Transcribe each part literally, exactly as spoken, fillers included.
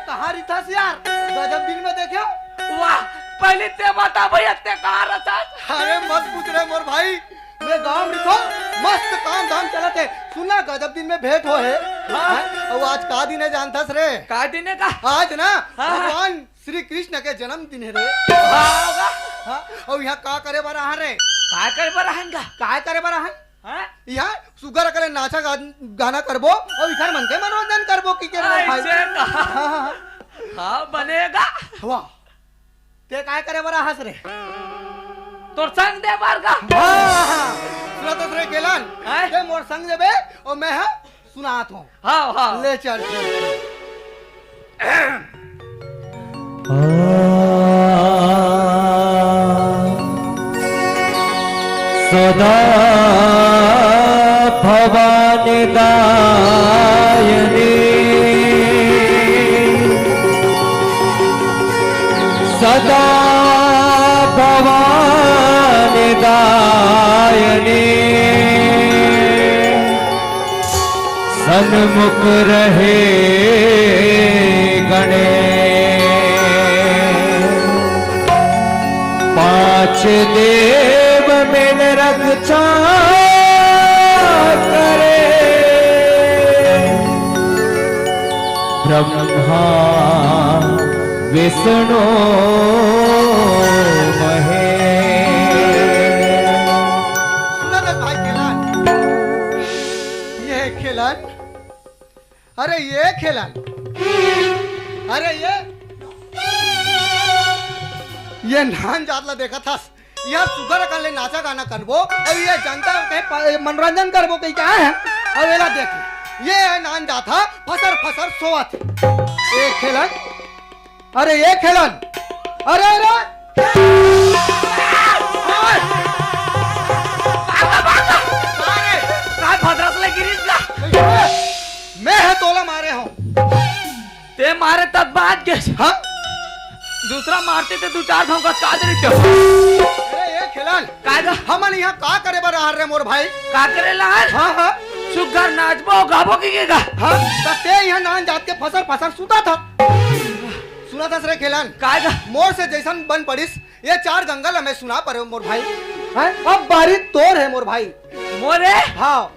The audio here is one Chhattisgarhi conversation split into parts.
कहाँ रिथस यार? गजब दिन में देखे। वाह, पहले ते बता भैया, ते कहाँ रहथस? अरे मत पूछ रे मोर भाई, मैं गांव में तो मस्त काम धाम चलत हे। सुन ना, गजब दिन में भेंट हो हे। हाँ। हैं? अउ आज का दिन हे जानथस रे? का दिन हे का? आज ना हाँ, हाँ। भगवान श्री कृष्ण के जन्मदिन हे रे। हाँ, होगा। हाँ, अउ यहाँ का करे बर आहा रे? का करे बर आहन का? का करे बर आहन? हाँ? यहाँ सुग्घर अकन ले नाचा गा-, गाना करबो अउ इखर मन के मनोरंजन करबो कि के रे भाई? ऐसे का? हाँ, हाँ, हाँ। हाँ, बनेगा। वाह। ते काय करे बर आहस रे? तोर संग दे बर का? हाँ, हाँ, हाँ। सुनत हस रे खेलन? हैं? ते मोर संग देबे अउ मैं ह सुनात हूँ। हाँ, हाँ। ले चल, चल, चल। सदा भवानी दायिनी, सदा भवानी दायिनी, सन्मुख रहे गणेश। पांच देव मिल रक्षा करे, ब्रह्मा विष्णु महेश। सुना दे भाई खेलन, ये खेलन, अरे ये खेलन, अरे ये, ये नान जात ला देखत हस, ये सुग्घर अकन ले नाचा गाना करबो अउ ये जनता के प-, मनोरंजन करबो कहिके आए हे। अउ एला देख, ये नान जात हा फसर फसर सोवत। ए खेलन, अरे ए खेलन, अरे अरे, अरे, काय भद्रस ले गिरिस का? मैं ह तोला मारे हूँ। ते मारे तब बात के। हाँ? दूसरा मारते ते दू चार घाव का काज रहिते हो। अरे ए खेलन, काय गा? हमन यहाँ का करे बर आए रे मोर भाई? का करे ला? हाँ, हाँ। सुग्घर नाचबो, गाबो कि के गा? हाँ, त ते यहाँ नान जात के फसर फसर सुता था। सुना था रे खेलन? काय गा? मोर से जैसन बन पड़िस, ये चार गंगा ला मैं सुना परे हूँ मोर भाई। हैं? अब बारी तोर हे मोर भाई। मोरे? हाँ।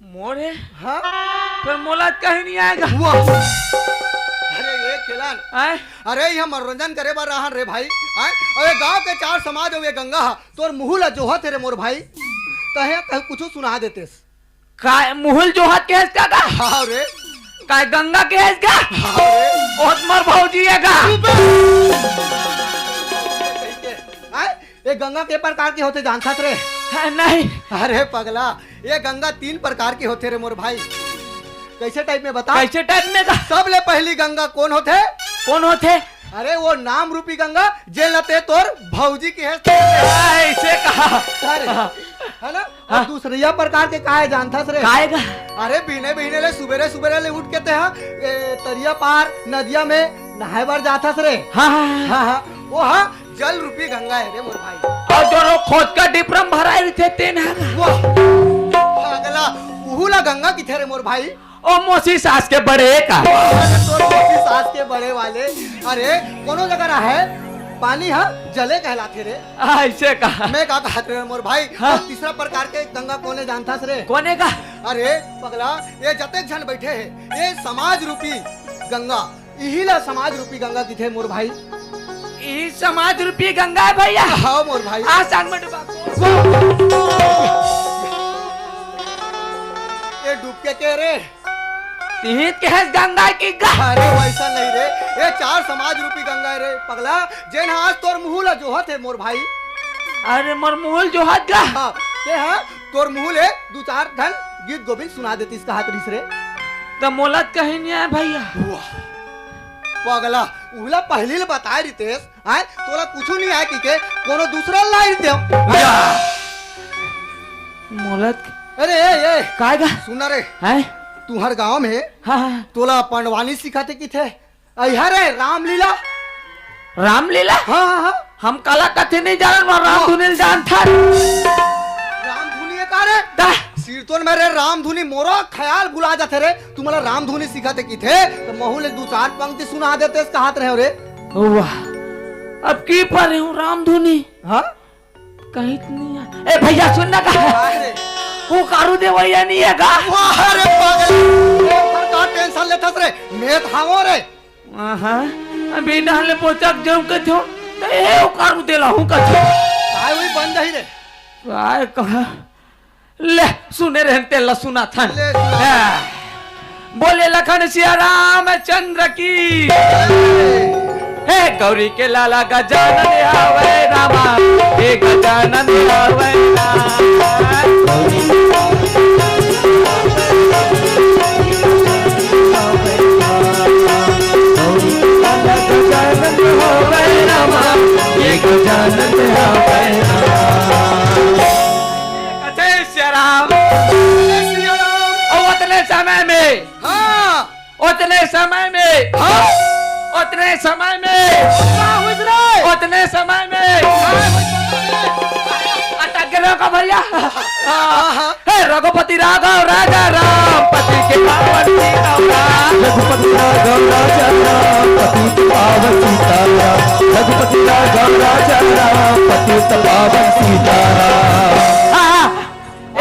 मोरे? हाँ? पर मोला कहीं नहीं आएगा। वाह। अरे ये खेलन। आए? अरे ये मनोरंजन करे बर रहन रे भाई। आए? अरे गांव के चार समाज अउ ये गंगा हा, तोर मुहू ला जोहत हे रे मोर भाई। तहे कहीं कुछ सुना देतेस। काय मुहुल जोहत के हस का? हाँ रे। काय गंगा के हस का? हाँ रे। ओत मोर भौजी हे का? चुप। आए? ये गंगा के प्रकार के होथे जानथस रे? हाँ, नहीं। अरे पगला, ये गंगा तीन प्रकार के होथे रे मोर भाई। कैसे टाइप में बता? कैसे टाइप में का? सबले पहली गंगा कौन होथे? कौन होथे? अरे वो नाम रूपी गंगा, जेला ते तोर भौजी के हस। ऐसे कहा। अरे, है ना? हाँ। अउ दूसरिया प्रकार के काय जानथस रे? काय का? अरे बिहने बिहने ले सुबेरे सुबेरे ले उठ के ते हा, ए, तरिया पार नदिया में नहाए बर जाथस रे। हाँ, हाँ, हाँ। हाँ, हाँ। वो हा जल रूपी गंगा हे रे मोर भाई। अउ दोनों खोद का डिपरम भराए रहिथे तेन हा। वाह। पागला, उहू ला गंगा किथे रे मोर भाई? ओ मौसी सास के बड़े का। अरे तोर मौसी सास के बड़े वाले। अरे कोनो जगह रहे, पानी हा जले कहलाथे रे। ऐसे का? मैं का कहत रे मोर भाई? हाँ। अउ तीसरा प्रकार के गंगा कोने जानथस रे? कोने का? अरे पगला, ये जतेक झन बैठे हे, ये समाज रूपी गंगा, इही ला समाज रूपी गंगा किथे मोर भाई। ई समाज रूपी गंगा हे भैया। हाँ मोर भाई। आसान में डुबा को। ये डूब के के रे? तिही के हस गंगा की गा। अरे वैसा नहीं रे, ये चार समाज रूपी गंगा हे रे पगला, जेन हा आज तोर मुहू ला जोहत हे मोर भाई। अरे मोर मुहू ल जोहत गा। हाँ, ते हा तोर मुहू ले दू चार ठन गीत गोविंद सुना देतिस कहत रिस रे। त मोला त कहीं नहीं आए भैया। वाह। पगला, उहू ला पहली ले बताए रितेस, आए, तोला कुछु नहीं आए कि के, कोनो दूसरा ला लाई देव। या। मोला त अरे, ए, ए। काय गा? सुन ना रे। हैं? तुहर गांव में हाँ, हाँ। तोला पंडवानी सिखाथे किथे? अइहा रे, रामलीला। रामलीला? हाँ, हाँ, हाँ। हम काला कथे नहीं जानन, मैं रामधुनी ल जानथन। रामधुनी हे का रे? दा। कीर्तन में रे रामधुनी, मोरो ख्याल भुला जाथे रे। तुमला रामधुनी सिखाथे किथे, त महू ले दू चार पंक्ति सुना देते, कहत रहे रे। वाह, अब की पर हूँ रामधुनी? हाँ? कहीं तो नहीं है। ए भैया, सुन ना का? का रे? वो कारू दे भैया नहीं है का? वाह रे पागल, ए, पर का टेंशन लेथस रे? मैं थामो रे। आहा, अभी डाले पोचक जम के थो, त ए वो कारू दे लाहूं का थो। काय हुई बंद ही रे। काय कहा? ले, सुने रहन तेला सुना थन। ले, सुना। हाँ। बोले लखन सिया रामचंद्र की। हे गौरी के लाला गजानन आवे रामा, हे गजानन आवे रामा। गौरी के लाला गजानन आवे रामा, गौरी के लाला गजानन आवे रामा, हे गजानन आवे रामा। कथे सिया राम। अउ ओतने समय में, हाँ। ओतने समय में, हाँ। ओतने समय में, का होइस रे? ओतने समय में, का होइस रे? अटक गेलो का भैया? हाँ, हाँ। हे रघुपति राघव राजा राम, पति के पावन सीता राम। रघुपति राघव राजा राम, पति के पावन सीता राम। रघुपति राघव राजा राम, पति के पावन सीता राम। हाँ, हाँ। ए,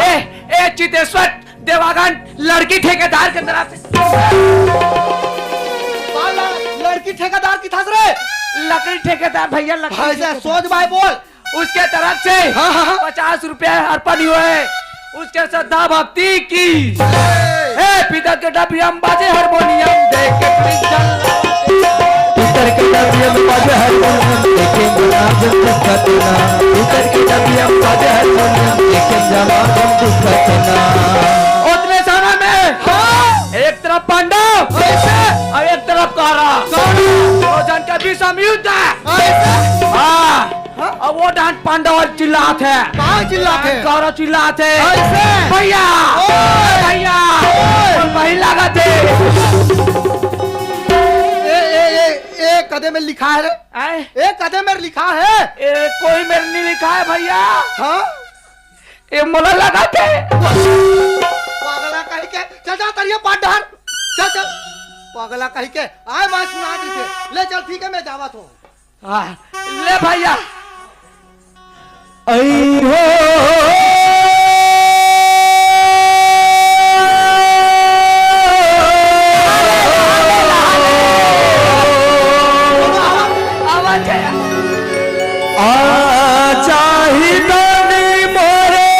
ए, चितेश्वर देवागन लड़की ठेकेदार के तरफ से। साला, लड़की ठेकेदार किथस रे? लकड़ी ठेकेदार भैया, लकड़ी भाई साहब, ठेकेदार। सोच भाई बोल। उसके तरफ से हाँ, हाँ, हाँ। पचास रुपया अर्पण हुए। उसके श्रद्धा भक्ति की। हे पितर के डबियम बाजे हारमोनियम, देख के प्रिंजल। पितर के डबियम बाजे हारमोनियम, देखे जमाजम दुखतना। पितर के डबियम बाजे हारमोनियम, देखे जमाजम दुखतना। उतने समय में हाँ। एक तरफ पांडव कैसे? और एक तरफ कौरव। कौरव। दो जन के बीच में युद्ध है। कैसे? हाँ। हाँ? अब वो डांट पांडव चिल्लात हे। कहाँ चिल्लात हे? कौरव चिल्लात हे। कैसे? भैया! ओए! भैया! ओए! और वही लागत हे। ए, ए, ए, ए, कदे में लिखा है रे? आए? ए, कदे में लिखा है? ए, कोई मेर नहीं लिखा है भैया। हाँ? ए, मोला लागत हे। पागला कहीं के, चल जा तरिया पाट डहर। चल, चल। पागला कहीं के, आए बात सुना दी थे। ले चल, ठीक है, मैं जावत हूँ। हाँ, ले भैया। आई हो। आवाज आया। आ चाही दानी मोरे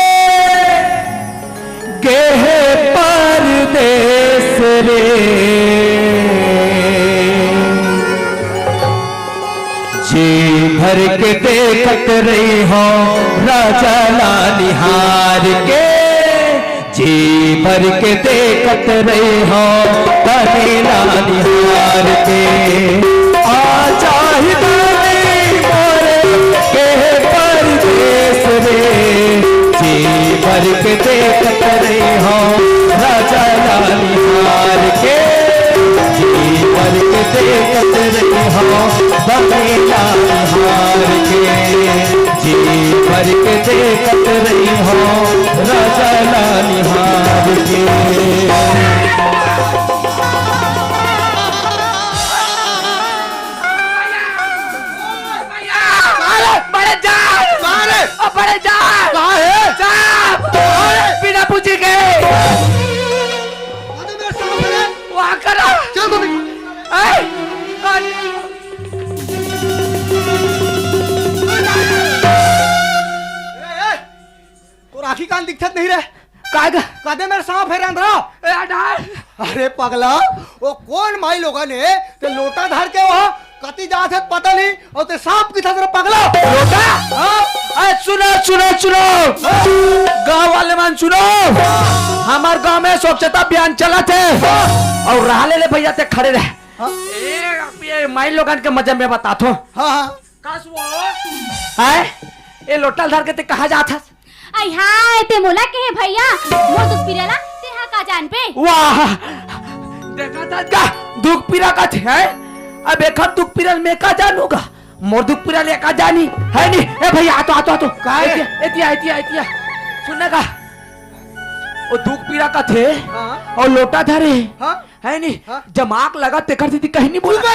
गेहे परदेस रे, जी भर के देखत रही हो राजा ला निहार के, जी भर के देखत रही हो धनी ला निहार के। आ चाही दानी मोरे गेहे परदेस रे, जी भर के देखत रही हो राजा ला निहार के, जी भर के देखत रही हो धनी ला निहार के, जी भर के देखत रही हो राजा ला निहार के। अरे, बड़े जान! कहाँ रे? ओ, बड़े जान! कहाँ है? जान! कहाँ है? बिना पूछे के। अरे, मेरे सामने। वहाँ करो। चल, तू भी। ए, ए, ए, तोर आँखी कान दिखत नहीं रे? काय गा? कदे मेर सांप हे रंधरा? ए, अडार। अरे पगला, वो कोन माई लोगन हे, ते लोटा धर के वहाँ कति जात हे पता नहीं, अउ ते सांप किथस रे पगला। लोटा? हाँ। ए, सुनो, सुनो, सुनो। हाँ। गाँव वाले मन सुनो। हाँ। हमर गाँव में स्वच्छता अभियान चलत हे। हाँ। अउ रहा ले, ले भैया ते खड़े रह। हाँ। ए, अब ये माई लोगन के मजा में बतात हों। हाँ, हाँ। कस वो? आय, ए लोटा ल धर के ते कहाँ जात हस? आई हाय, ते मोला कहे भैया, मोर दुख पीरा ला ते हा का जानबे? वाह! देखा था का? दुख पीरा का थे, हैं? अब एखर दुख पीरा ल मैं का जानूँगा? मोर दुख पीरा ल ए का जानी, है नी? ए भैया, आ तो, आ तो, आ तो। का है? एतिया, एतिया, एतिया, एतिया। सुन ना का? ओ दुख पीरा कथे, हाँ। अउ लोटा धरे, हाँ। है नी? हाँ। जमाक लगा तेकर सेती कहीं नहीं बोला।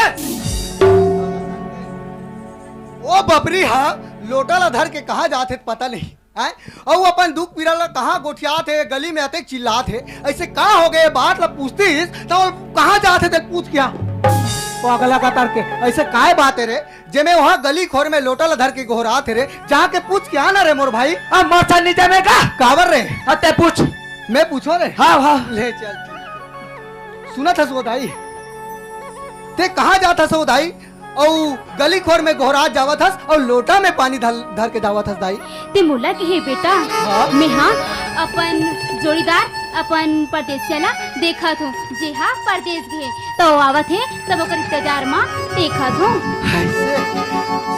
ओ बबरी हा, लोटा ला धर के कहाँ जात हे पता नहीं, हैं? अउ अपन दुख पीरा ला कहाँ गोठियात हे, गली में अतेक चिल्लात हे, ऐसे का हो गए, बात ला पूछतीस, त कहाँ जात हे, तेल पूछ क्या? ओ अगला कतार के, ऐसे काय बात हे रे? जेमे वहाँ गली खोर में लोटा ला धर के गोहरात हे रे, जाके पूछ के आना रे मोर भाई। अब मरसा नीचे में का? काबर रे? अते पूछ। मैं पूछो रे? हाँ, हाँ। ले चल, ठीक हे। सुनत हस ओ दाई? ते कहाँ जात हस ओ दाई? अउ गली खोर में गोहरात जावत हस अउ लोटा में पानी धर, धर के जावत हस दाई। ते मोला कहे बेटा, हाँ? मैं हा अपन जोड़ीदार, अपन परदेसिया ला देखत हूँ, जे हा परदेस गे, त ओ आवत हे, तब ओकर इंतजार मा देखत हूँ। ऐसे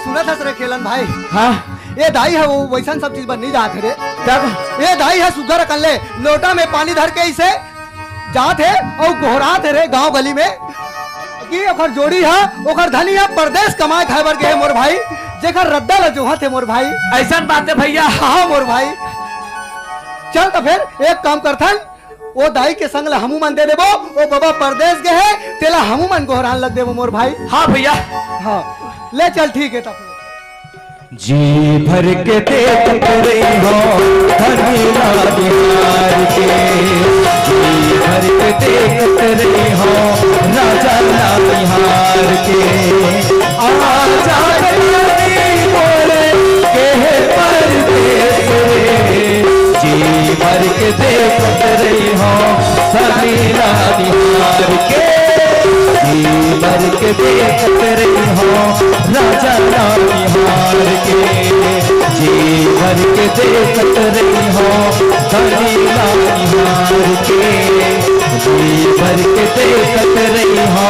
सुनत हस रे खेलन भाई? हाँ। ए दाई ह वो वैसन सब चीज बर नहीं जात हे रे। तब? ए दाई ह सुग्घर अकन ले लोटा में पानी धर के इसे जात हे अउ गोहरात हे रे गांव गली में कि ओकर जोड़ी ह, ओकर धनी ह परदेस कमाए खाए बर गे हे मोर भाई, जेकर रद्दा ला जोहत हे मोर भाई। ऐसन बात हे भैया। हाँ मोर भाई, चल त फेर एक काम करथन, ओ दाई के संग ला हमू मन दे देबो, ओ बबा परदेस गे हे, तेला हमू मन गोहरान लग देबो मोर भाई। हाँ भैया। हाँ, ले चल, ठीक हे तब। जी भर के देखत रही हो धनी ला निहार के, जी भर के देखत रही हो राजा ला निहार के। आजा रानी मोरे के परदेस रे, जी भर के देखत रही हो धनी ला निहार के, जी भर के देखत रही हो राजा ला निहार के, जी भर के देखत रही हो धनी ला निहार के, जी भर के देखत रही हो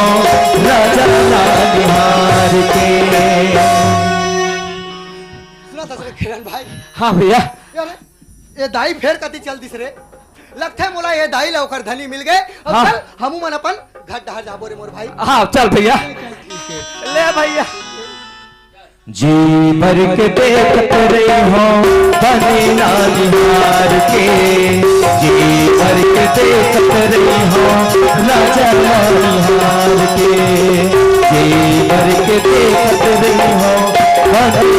राजा ला निहार के। सुनत हस रे खेलन भाई? हाँ भैया। यार, ए दाई फेर कती चल दिस रे? लगथे मोला ए दाई ला ओकर धनी मिल गे। अब हाँ। चल, हमू मन अपन घर डहर जाबो रे मोर भाई। हाँ, चल भैया। ले भैया। जी भर के देखत रही हो धनी ला निहार के, जी भर के देखत रही हो राजा ला निहार के, जी भर के देखत रही हो धनी